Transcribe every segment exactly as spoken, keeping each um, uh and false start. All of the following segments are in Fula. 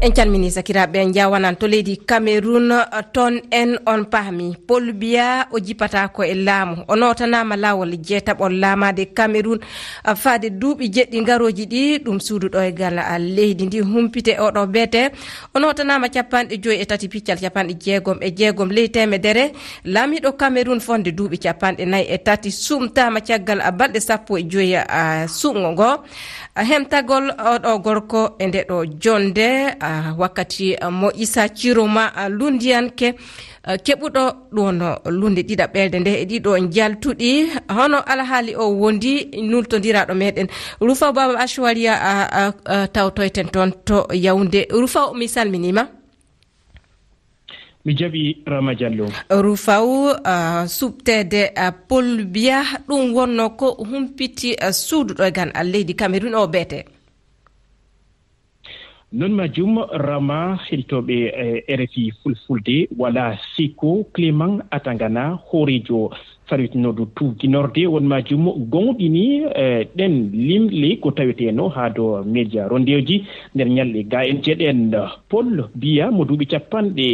En calminii sakiraaɓe, en njaawanan to leydi Cameroun. Toon en on paami Paul Biya, o jippataa ko e laamu. O nootanaama laawol jeetaɓol laamaade Cameroun, a, faade duuɓi jeɗɗi ngarooji ɗi, ɗum suudu ɗoygal, a, leydi ndi humpite oɗo beete. O nootanaama capanɗe joyi e tati piccal capanɗe jeegom e jeegom ley teemedere. Laamiiɗo Cameroun fonde duuɓi capanɗe nayi e tati sumtaama caggal, a, balɗe sappo e joyi, a, suɓngo ngo. A, hemtagol oɗo gorko e nde ɗo jonde, a, wakkati, a, mo Isa Ciroma, a, lundiyanke, a, keɓuɗo ɗo no lunde ɗiɗaɓɓelde nde e ɗiɗo njaltuɗi. Hono alhaali o wondi, nultondiraaɗo meɗen Rufaw Baba Ashwariya, a, a, a, tawtoyten toon to Yaoundé. Rufaw, mi salminiima. Mi jaɓi Rama Diallo. Rufaw, a, suɓteede, a, Paul Biya, ɗum wonno ko humpiti, a, suudu ɗoygal leydi Cameroun o beete. Non majjum, Rama, heɗitooɓe, eh, R F I Fulfulde, wala siko Clément Atangana, hooreejo sarwitnooɗo tuuginorde, won majjum goongɗini, eh, ɗen limle ko taweteeno haa do media rondeeji nder ñalɗe ga en jeɗen. Paul Biya mo duuɓi capanɗe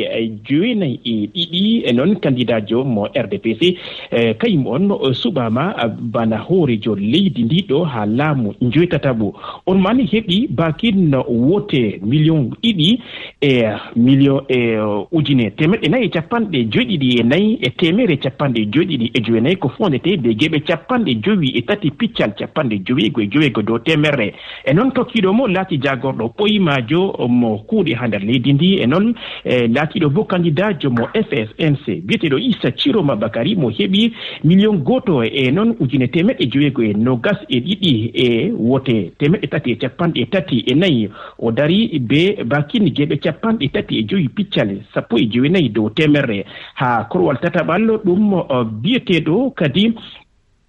jeenayi e ɗiɗi, e noon kandidaajo mo R D P C, eh, kayum on, eh, suɓaama, eh, bana hooreejo leydi ndi ɗo haa laamu njoytataɓo. On man heɓi bakin wote miliyon ɗiɗi e miliyon e ujine teemeɗɗe nayi e capanɗe joyɗiɗi e nayi e teemere capanɗe joyɗiɗi e joynayi, ko fondete be geɓe capanɗe jowi e tati piccal capanɗe joweego e joweego dow teemerre. E noon tokkiiɗo mo laati jaagorɗo ɓoymaajo mo kuuɗe haa nder leydi ndi, e noon, e laatiiɗo bo kandidaajo mo F S N C, biyeteeɗo Issa Ciroma Bakari, mo heɓi miliyon gooto e noon ujine teemeɗɗe joweego e noogas e ɗiɗi e wote teemeɗɗe tati e capanɗe tati e nayi. O dari be bakin geɓe capanɗe tati e jowi piccale sappo e jowenayi dow teemerre. Haa korowal tataɓal ɗum, o, biyeteeɗo kadi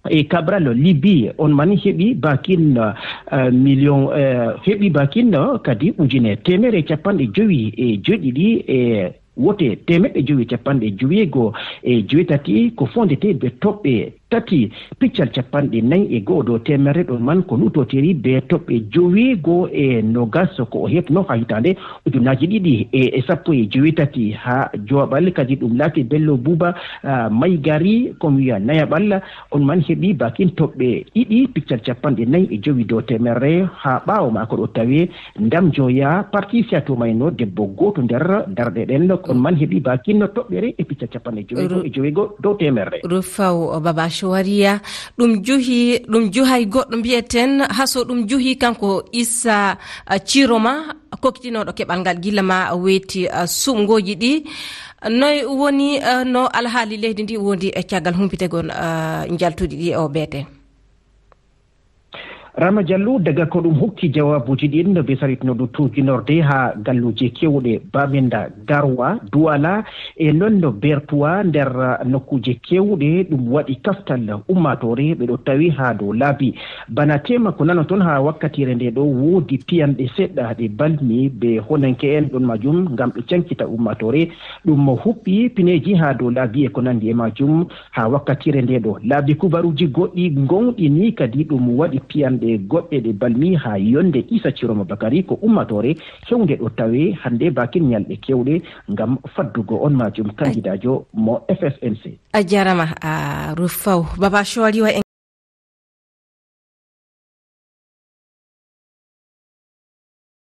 e Cabral Libi, on man heɓi bakin, eh, miliyon, eh, heɓi bakin, eh, kadi ujine teemere capanɗe jowi e joyɗiɗi e wote teemeɗɗe jowi e capanɗe joweego e joweetati, ko fondete be toɓɓe tati piccal capanɗe nayi e go'o dow teemerre. Ɗon man ko nutotiri be toɓɓe joweego e noogas ko o heɓno haa hitaande ujunaaji ɗiɗi e sappo e joweetati. Haa jowaɓal kadi ɗum laati Bello Buuba, ah, Maygari, ko mi wiya nayaɓal, on man heɓi bakin toɓɓe ɗiɗi piccal capanɗe nayi e jowi dow teemerre. Haa ɓaawo maako ɗo tawe Ndam Joya, parti siyato mayno debbo gooto nder darɗe ɗen, on man heɓi bakin toɓɓere e piccal capanɗe joweego e joweego dow teemerre. Rufaw Baba Showariya, ɗum juhi, ɗum juhay goɗɗo mbiyeten Haso, ɗum juhi kanko Issa, ah, Ciroma, kokkitinooɗo keɓal ngal gila ma weeti, ah, suɓngooji ɗi. Noy woni, ah, no alhaali leydi ndi wondi e caggal humpitegol, ah, njaltuɗi ɗi o beete? Rama Diallo, daga ko ɗum hokki jawaabuuji ɗin no be saritnooɗo tuuginorde haa galluuje keewɗe, Bamenda, Garoua, Douala, e non no Bertoua nder, ah, nokkuuje keewɗe, ɗum waɗi kaftal ummaatoore ɓe ɗo tawi haa dow laabi. Bana tema ko nanoton haa wakkatiire nde ɗo woodi piyanɗe seɗɗa ɗe balmi be honanke'en ɗon majum ngam ɓe cankita ummaatoore. Ɗum mo huɓɓi pineeji haa dow laabi e ko nandi e majum. Haa wakkatiire nde ɗo, laabi kubaruuji goɗɗi ngownɗini kadi ɗum waɗi piyanɗe goɗɗe ɗe balmi haa yonde Issa Ciroma Bakari ko ummaatoore hewnde ɗo tawe hannde bakin ñalɗe keewɗe ngam faddugo on majum kandidaajo mo F S N C. A jarama, a Rufaw. Baba Showariwa en